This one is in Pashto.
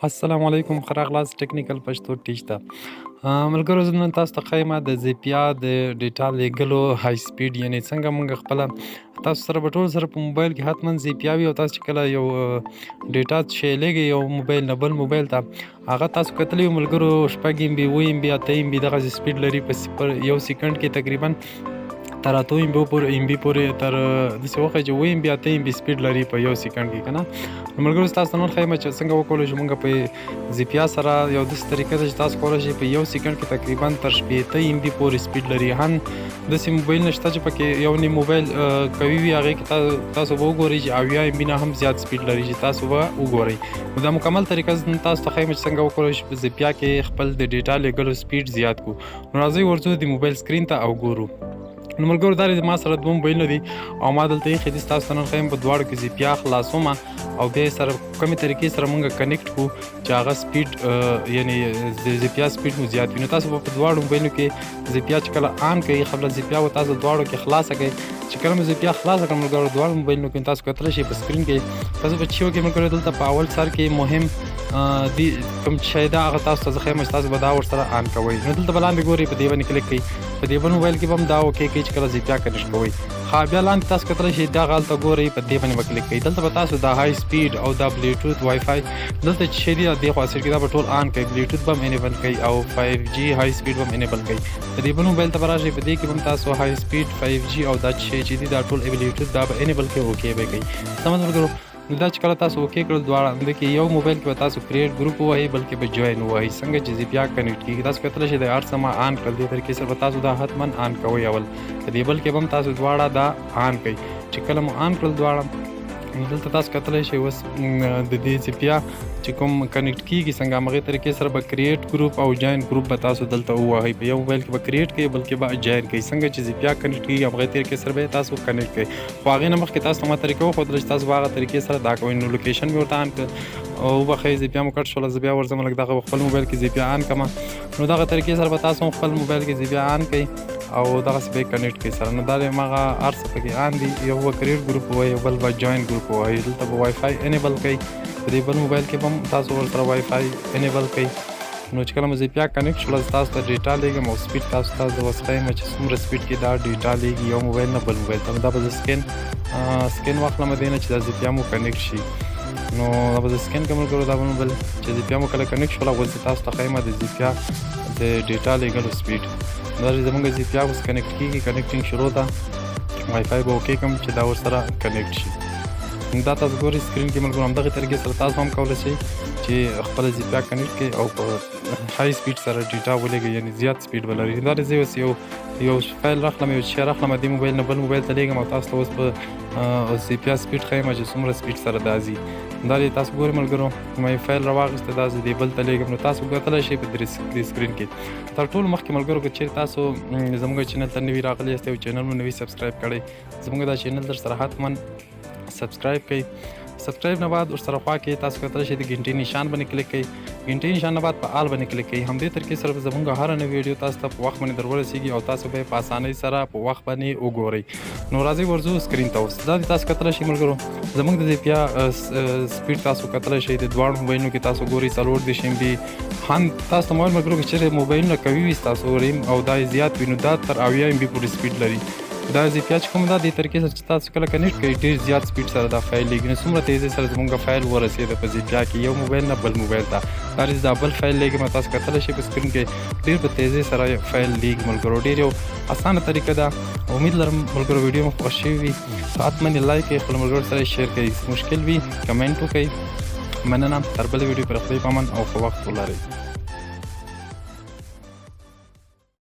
السلام علیکم، ښه راغلاست ټیکنیکل پښتو ټیچ ته. ملګرو، زه نن تاسو ته ښیم د زیپیا د data لیږلو high speed، یعنی څنګه موږ خپله تاسو سره به ټول سره په موبایل کې حتما زیپیا وي او تاسو چې کله یو data شی لیږئ یو موبایل نه بل موبایل ته، هغه تاسو کتلی وي ملګرو، 6 MB، 7 MB، 8 MB دغسې speed لري. په یو سیکنډ کې تقریبا تر 8 MB پورې، MB پورې، تر داسې وښیي چې 7 MB، 8 MB speed لري په یو سیکنډ کې، که نه؟ نو ملګرو، تاسو ته نن ښیم چې څنګه وکولی شو موږ په زیپیا سره یو داسې طریقه ده چې تاسو کولی شئ په یو سیکنډ کې تقریبا تر 60 MB پورې speed لري. هن داسې موبایل نشته چې پکې یو نیم موبایل قوي وي، هغې کې تاسو به وګورئ چې 70 MB نه هم زیات speed لري چې تاسو به وګورئ. نو دا مکمل طریقه تاسو ته ښیم چې څنګه وکولی شو په زیپیا کې خپل د data لیږلو speed زیات کړو. نو راځئ ورځو د موبایل screen ته او ګورو. نو ملګرو، دا ما سره دوه موبایلونه دي او ما دلته ایښي دي. ستاسو ته نن ښیم په دواړو کې زیپیا خلاصوم او بیا یې سره کومې طریقې سره مونږ connect کړو چې هغه speed، یعنی د زیپیا speed مو زیات وي. نو تاسو به په دواړو موبایلونو کې زیپیا چې کله on کوئ، خپله زیپیا به تاسو دواړو کې خلاصه کړئ. چې کله مو زیپیا خلاصه کړه ملګرو، دواړو موبایلونو کې، تاسو کتلی شئ په screen کې تاسو به چې وکړئ ملګرو، دلته په اول سر کې مهم دی کوم شی ده، هغه تاسو ته زه ښیم چې تاسو به دا ورسره on کوئ. نو دلته به لاندې ګورئ، په دې باندې کلیک کوئ. په دې بل موبایل کې به هم دا okay کوئ چې کله زیپیا connect کوئ. ښه، بیا لاندې تاسو کتلی شئ، دغه هلته ګورئ، په دې باندې به کلیک کوئ. دلته به تاسو دا high speed او دا Bluetooth، WiFi دلته چې شی دی، دې خوا سره کې دا به ټول on کوئ. Bluetooth به هم enable کوئ او 5G high speed به هم enable کوئ. په دې بل موبایل ته به راشئ، په دې کې به هم تاسو high speed، 5G او دا چې دي دا ټول Bluetooth دا به enable کوئ، okay به کوئ. سمه ده ملګرو؟ نو دا چې کله تاسو okay کړل دواړه، د کې یو موبایل کې به تاسو create group ووهئ، بل کې به join ووهئ. څنګه چې زیپیا connect کیږي، تاسو کتلی شئ، د هر څه ما on کړل. دې طریقې سره به تاسو دا حتما on کوئ اول. په دې بل کې به هم تاسو دواړه دا on کوئ. چې کله مو on کړل دواړه، نو دلته تاسو کتلی شئ، اوس د دې زیپیا چې کوم connect کیږي څنګه، همغې طریقې سره به create group او join group به تاسو دلته ووهئ. په یو موبایل کې به create کوئ، بل کې به join کوئ. څنګه چې زیپیا connect کیږي، همغې طریقې سره به تاسو connect کوئ. خو هغې نه مخکې تاسو ته ما طریقه وښودله چې تاسو به هغه طریقې سره دا کوئ. نو location مې ورته on کړ او وبخښئ، زیپیا مو cut شوله. زه بیا ورځم لږ دغه خپل موبایل کې زیپیا on کړم. نو دغه طریقې سره به تاسو هم خپل موبایل کې زیپیا on کړئ او دغسې به یې connect کړئ سره. نو دا دی، هماغه هر څه پکې on دي. یو به create group ووهئ، بل به join group ووهئ. دلته به WiFi enable کړئ. په دې بل موبایل کې به هم تاسو ورسره WiFi enable کړئ. نو چې کله مو زیپیا connect شوله، زه تاسو ته data لیږم او speed تاسو ته زه اوس ښیم چې څومره speed کې دا data لیږي یو موبایل نه بل موبایل ته. نو دا به زه scan واخلم دې نه چې دا زیپیا مو connect شي. نو دا به زه scan کړم ملګرو. دا بل چې زیپیا مو کله connect شوله، اوس زه تاسو ته ښیم د زیپیا د data لیږلو speed. دا چې زمونږ زیپیا اوس connect کیږي، connecting شروع ده. وای فای به okay کړم چې دا ورسره connect شي. دا تاسو ګورئ screen کې ملګرو، همدغې طریقې سره تاسو هم کولی شئ چې خپله زیپیا connect کړئ او په high speed سره data ولېږئ، یعنی زیات speed ولري. دا زه اوس یو فایل راخلم، یو شی راخلم، دې موبایل نه بل موبایل ته لیږم او تاسو ته اوس په زیپیا speed ښیم چې څومره speed سره دا ځي. دا دی، تاسو ګورئ ملګرو، ما یو فایل راواخیسته، دا زه دې بل ته لیږم. نو تاسو کتلی شئ په دې screen کې. تر ټولو مخکې ملګرو، که چېرې تاسو زموږ channel ته نوي راغلي یاست او channel مو نوي subscribe کړئ، زموږ دا channel در سره حتما subscribe کړئ. subscribe نه بعد ورسره خوا کې تاسو کتلی شئ د ګنټې نشان باندې کلیک کړئ. ګنټې نشان نه بعد په all باندې کلیک کړئ. همدې طریقې سره به زموږ هره نوې ویډیو تاسو ته په وخت باندې در ورسیږي او تاسو به یې په اسانۍ سره په وخت باندې وګورئ. نو راځئ ورځو screen ته. اوس دا تاسو کتلی شئ ملګرو، زموږ د زیپیا speed تاسو کتلی شئ. د دواړو موبایلونو کې تاسو ګورئ، 34 MB. هم تاسو ته موبایل ملګرو، که چېرې موبایلونه قوي وي ستاسو ریم او دا یې زیات وي، نو دا تر 70 MB پورې speed لري. دا زیپیا چې کوم ده، دې طریقې سره چې تاسو کله connect کړئ، ډېر زیات speed سره دا فایل لیږي. نو څومره تیزۍ سره زمونږ فایل ورسېده په زیپیا کې یو موبایل نه بل موبایل ته. دا دا بل فایل لیږم، تاسو کتلی شئ په screen کې، ډېر په تیزۍ سره فایل لیږي ملګرو. ډېر یو اسانه طریقه ده. امید لرم ملګرو ویډیو مو خوښ شوي وي. حتما یې like کړئ، خپل ملګرو سره share کړئ، مشکل وي کمنټ وکړئ. مننه، تر بلې ویډیو پر خدای پامان او ښه وخت ولرئ.